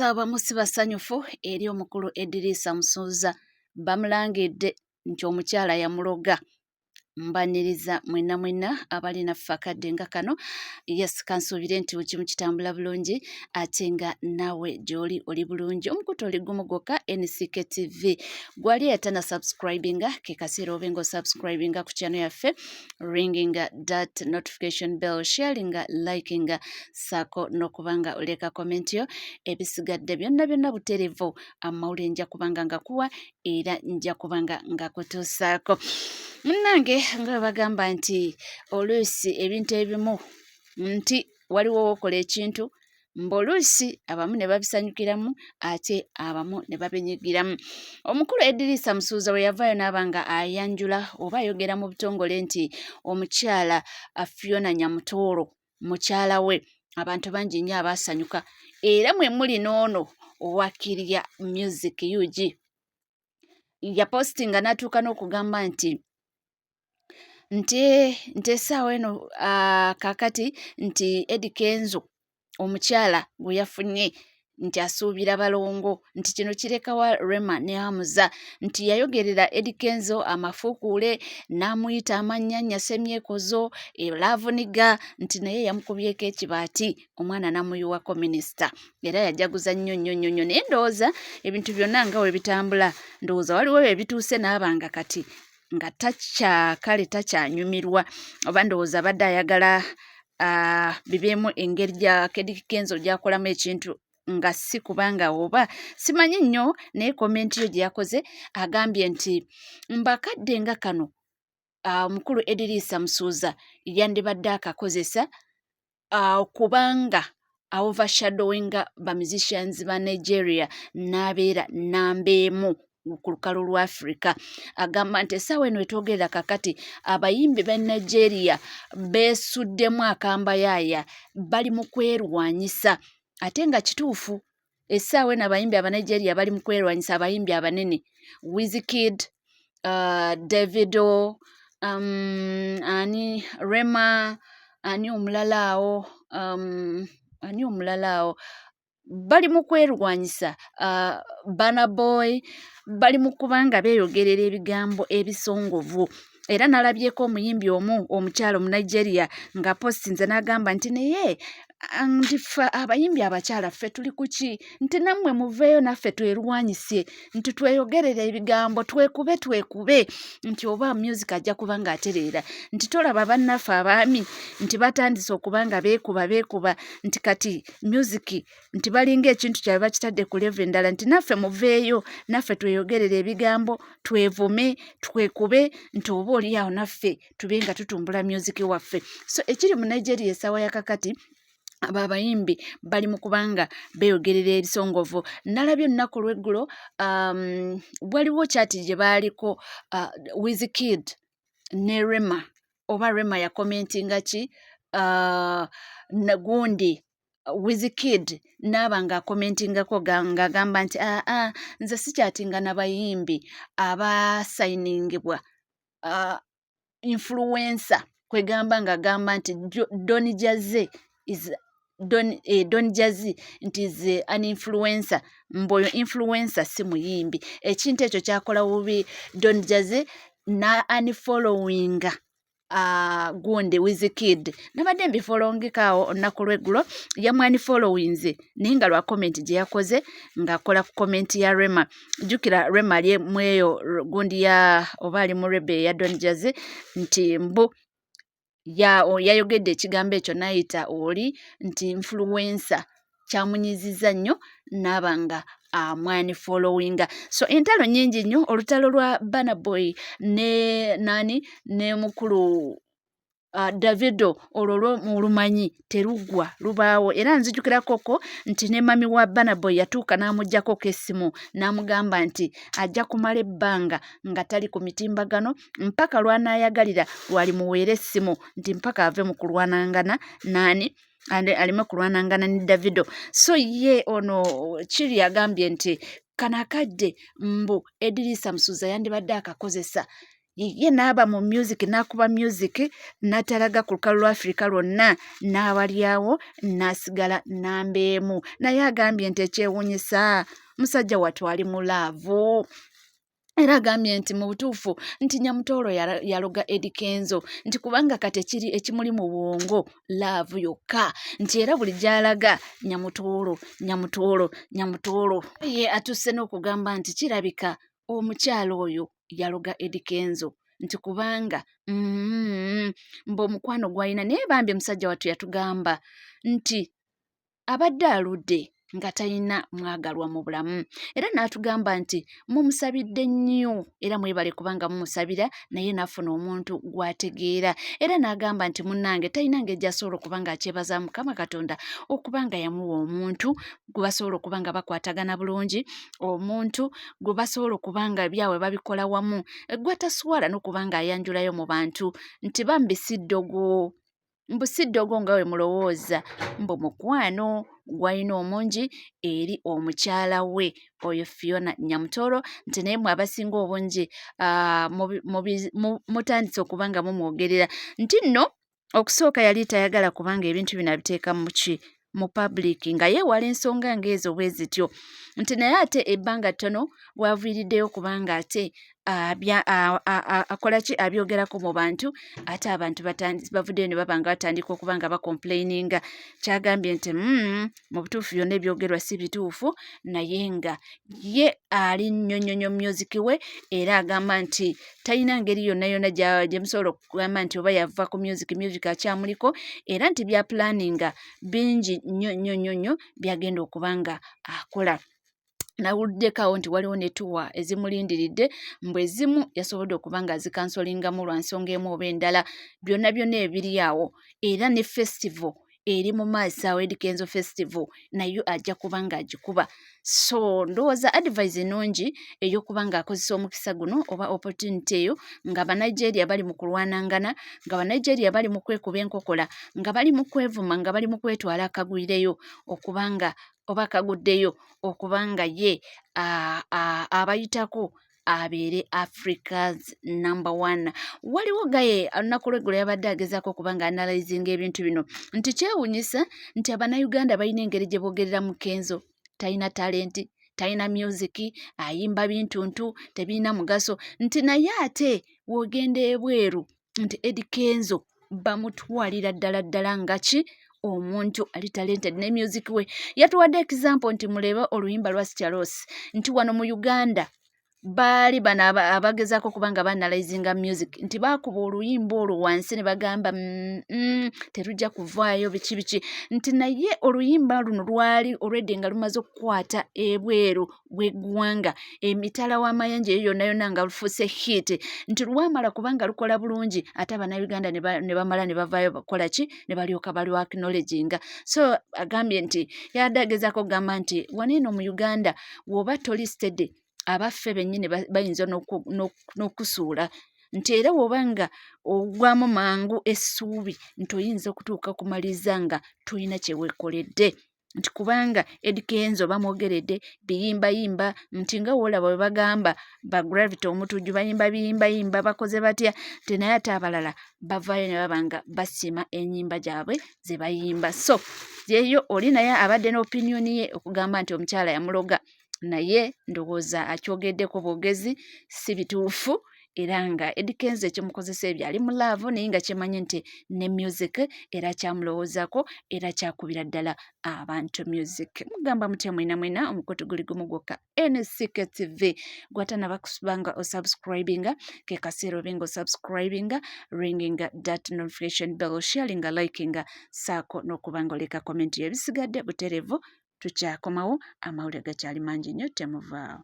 Abamu si basanyufu eri omukulu Ediriisa Musuuza, bamulangidde nti omukyala yamuloga. Mbaniriza mwenna mwenna abali naffe akadde nga kano. Yes, kansuubire nti buli kimu kitambula bulungi ate nga naawe gy'oli oli bulungi. Omukutu oli gumu gwokka, NCK TV. Gwali eyatana subscribinga, ke kaseera obe nga osubscribinga ku channel yaffe, ringinga that notification bell, sharinga, likinga, saako n'okuba nga oleka comment yo. Ebisigadde byonna byonna butereevu, amawulire nja kubanga ngakuwa era nja kubanga ngakutuusaako. Munnange, nga bwe bagamba nti oluusi ebintu ebimu nti waliwo wokola ekintu mbu oluusi abamu ne babisanyukiramu ate abamu ne babinyigiramu. Omukulu Ediriisa Musuuza bwe yavaayo n'aba nga ayanjula oba ayogera mu butongole nti omukyala Fiona Nyamutooro mukyala we, abantu bangi nnyo abaasanyuka, era mwe muli n'ono owa Kirya Music UG yapositinga n'atuuka n'okugamba nti essaawa eno kaakati nti Eddy Kenzo omukyala gwe yafunye nti asuubira balongo, nti kino kirekawa Rema ne Hamza, nti yayogerera Eddy Kenzo amafuukuule n'amuyita amannya semyekozo lavuniga, nti naye yamukubyeko ekibaati omwana n'amuyiwako minisita, era yajaguza nnyo nnyo nnyo nnyo. Naye ndowooza ebintu byonna nga we bitambula, ndowooza waliwo ebituuse n'abanga kati nga takyakale takyanyumirwa, oba ndowooza abadde ayagala bibeemu engeri gya Eddy Kenzo gy'akolamu ekintu nga si kubanga oba simanyi nnyo. Naye comment yo gye yakoze agambye nti mbakadde nga kano omukulu Ediriisa Musuuza yandibadde akakozesa kubanga overshadowinga ba musicians ba Nigeria n'abeera namba emu ku lukalu lwa Africa. Agamba nti essaawa eno etwogerera kakati abayimbi ba Nigeria beesuddemu akambayaaya, bali mu kwerwanyisa, ate nga kituufu. Essaawa eno abayimbi Abanigeria bali mu kwerwanyisa, abayimbi abanene Wizkid, Davido, ani, Rema, ani omulala awo, ani omulala awo, bali mu kwerwanyisa, Burna Boy, bali mu kubanga beeyogerera ebigambo ebisongovu. Era nalabyeko omuyimbi omu omukyala Omunigeria nga postinze n'agamba nti naye nti ffe abayimbi abakyala ffe tuli ku ki, nti nammwe muveeyo naffe twerwanyise, nti tweyogerere ebigambo, twekube twekube, nti oba music ajja kuba ng'atereera, nti tolaba bannaffe abaami nti batandise okuba nga beekuba beekuba, nti kati music nti balinga ekintu kyabwe bakitadde ku level endala, nti naffe muveeyo naffe tweyogerere ebigambo, twevume, twekube, nti oba oli awo naffe tube nga tutumbula music waffe. So ekiri mu Nigeria essaawa ya kakati, abo abayimbi bali mu kubanga beeyogerera ebisongovu. Nalabye olunaku olw'eggulo waliwo chat gye baaliko Wizkid ne Rema, oba Rema yakomentinga ki gundi Wizkid n'aba ng'akomentingako ng'agamba nti aa nze sikyatinga na bayimbi abasayiningibwa influencer, kwegamba ng'agamba nti Don Jazzy is Don Jazzy nti is an influencer, mbu oyo influencer si muyimbi. Ekintu ekyo kyakola bubi Don Jazzy na unfollowinga gundi Wizkid. Nabadde mbifolongeko awo olunaku lw'eggulo, yamu unfollowinze naye nga lwa comment gye yakoze ng'akola ku comment ya Rema. Jjukira Rema ali mu eyo gundi ya oba ali mu label ya Don Jazzy, nti mbu yayogedde ekigambo ekyo n'ayita oli nti influencer, kyamunyizizza nnyo n'aba nga amu unfollowinga. So entalo nnyingi nnyo, olutalo lwa Burna Boy ne nani ne mukulu Davido, olwo lwo mulumanyi teruggwa, lubaawo. Era nzijukirako nti ne mami wa Burna Boy yatuuka n'amuggyako essimu n'amugamba nti ajja kumala ebbanga nga tali ku mitimbagano mpaka lw'anaayagalira lwalimuweera essimu, nti mpaka ave mu kulwanangana naani, aleme kulwanangana ne Davido. So ye ono Kiri agambye nti kano akadde mbu Ediriisa Musuuza yandibadde akakozesa. Ye n'aba mu music, n'akuba music n'atalaga ku lukalu lwa Afirika lwonna, n'abalyawo n'asigala namba emu. Naye agambye nti ekyewuunyisa, musajja wattu ali mu laavu. Era agambye nti mu butuufu nti Nyamutoolo yaloga Eddy Kenzo, nti kubanga kati ekiri ekimuli mu bwongo laavu yokka, nti era buli gy'alaga Nyamutoolo, Nyamutoolo, Nyamutoolo. Ye atuuse n'okugamba nti kirabika omukyala oyo yaloga Eddy Kenzo, nti kubanga mbu omukwano gw'alina naye. Bambi musajja wattu yatugamba nti abadde aludde nga talina mwagalwa mu bulamu, era n'atugamba nti mumusabidde nnyo era mwebale kubanga mumusabira naye n'afuna omuntu gw'ategeera. Era n'agamba nti munnange talina ngeri gy'asobola okuba nga akyebaza Mukama Katonda okuba nga yamuwa omuntu gwe basobola okuba nga bakwatagana bulungi, omuntu gwe basobola okuba nga byabwe babikola wamu, gwataswala n'okuba nga ayanjulayo mu bantu nti bambi si ddogo, mbu si ddogo nga bwe mulowooza, mbu mukwano gw'alina omungi eri omukyala we oyo Fiona Nyamutoolo, nti naye mwe abasinga obungi mutandise okuba nga mumwogerera nti nno okusooka yali tayagala kubanga ebintu bino abiteeka mu ki, mu public, nga yeewala ensonga ng'ezo bwe zityo, nti naye ate ebbanga ttono bw'aviiriddeyo kubanga ate akola ki, abyogerako mu bantu, ate abantu bavuddeyo ne baba nga batandika okuba nga bacomplaininga. Kyagambye nti mu butuufu byonna ebyogerwa si bituufu, naye nga ye ali nnyo nnyo nnyo music we. Era agamba nti talina ngeri yonna yonna gye musobola okugamba nti oba yava ku music, music akyamuliko, era nti bya planninga bingi nnyo nnyo nnyo nnyo byagenda okuba nga akola. Nawuliddeko nti waliwo ne tour ezimulindiridde, mbu ezimu yasobodde okuba nga azicancelingamu lwa nsonga emu oba endala, byonna byonna ebiri awo. Era ne festival eri mu maaso awo, Eddy Kenzo Festival, nayo ajja kuba ng'agikuba. So ndowooza advice ennungi ey'okuba ng'akozesa omukisa guno oba opportunity eyo nga Banigeria bali mu kulwanangana, nga Banigeria bali mu kwekuba enkokola, nga bali mu kwevuma, nga bali mu kwetwala akagwireyo okuba nga oba akaguddeyo, okuba nga ye abayitako abeere Africa's number one. Waliwo gaye olunaku lweggulo yabadde agezaako okuba nga analyzinga ebintu bino, nti kyewuunyisa nti Abannayuganda balina engeri gye boogerera mu Kenzo, talina talent, talina music, ayimba bintuntu tebirina mugaso, nti naye ate w'ogenda ebweru nti Eddy Kenzo bamutwalira ddala ddala nga ki, omuntu ali talented ne music we. Yatuwadde example nti mulebe oluyimba lwa Sitya Loss, nti wano mu Uganda baali bano abagezaako okuba nga baanalyzinga music, nti baakuba oluyimba olwo wansi ne bagamba terujja kuvaayo biki biki, nti naye oluyimba luno lwali olwedde nga lumaze okukwata ebweru w'eggwanga, emitala w'amayanja eyo yonna yonna, nga lufuuse hit, nti lwamala kubanga lukola bulungi, ate Abannayuganda ne bamala ne bavaayo bakola ki, ne balyoka balwa acknowledginga. So agambye nti yadde agezaako okugamba nti wano eno mu Uganda bw'oba toli steady, abaffe bennyini bayinza n'okusuula, nti era bw'oba nga ogwamu mangu essuubi nti oyinza okutuuka kumaliriza nga tolina kye weekoledde, nti kubanga Eddy Kenzo bamwogeredde biyimbayimba, nti nga woolaba bwe bagamba ba Gravity Omutujju bayimba biyimbayimba, bakoze batya, nti naye ate abalala bavaayo ne baba nga basiima ennyimba gyabwe ze bayimba. So yeyo oli naye abadde n'opinion ye okugamba nti omukyala yamuloga, naye ndowooza akyogeddeko bwogezi, si bituufu. Era nga Eddy Kenzo ekimukozesa ebyo ali mu love, naye nga kyemanyi nti ne music era kyamulowoozaako, era kyakubira ddala abantu music. Mugamba mutya mwena mwena? Omukutu guli gumu gwokka, NCK TV. Gwatanaba kusuba nga osubscribinga, ke kaseera obe nga osubscribinga, ringinga that notification bell, sharinga, likinga, saako n'okuba nga oleka comment. Ebisigadde butereevu, tukyakomawo, amawulire gakyali mangi nnyo, temuvaawo.